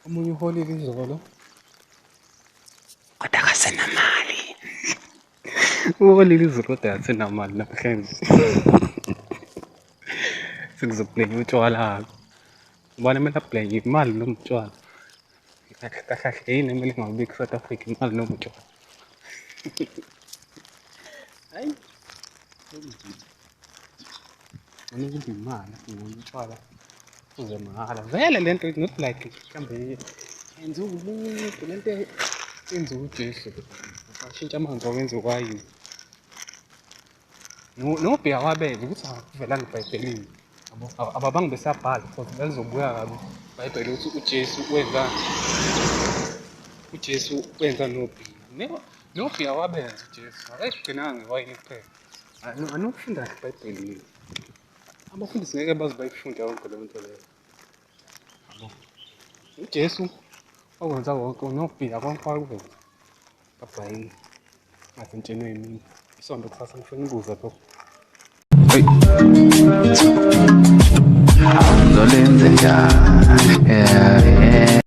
Omunye uholile izolo kodwa akasenamali. Uholile izolo kodwa akasenamali namhlanje. Sekuzoblame utshwala-ke. Ubani kumele ablame imali noma utshwala? Kahle kahle yini emele ingawubiki e-South Africa, imali noma utshwala? Hayi, kunzima. Ngcono kube imali, ngcono utshwala uze mahhala. Vele le nto not like mhlawumbe yenziwa umuntu, le nto yenziwa uJesu. Washintsha amanzi wawenza iwayini. Nobhiya wabeza ukuthi akuvelanga eBhayibhelini. Yabo, ababange besabhala because belizobuya kabi iBhayibheli ukuthi uJesu wenza, uJesu wenza nobhiya. Nobhiya wabenza uJesu, akayigcinanga ngewayini kuphela. Anokufunda kahle iBhayibheli yini? Abafundisi ngeke baze bayifunde yonke leyo nto leyo. Yabo. UJesu wakwenza konke, nobhiya konke wakwenza. Bye-bye. Ngathi ngitshenwe yimini. Isonto kusasa ngifuna ukuza lokho. Hey.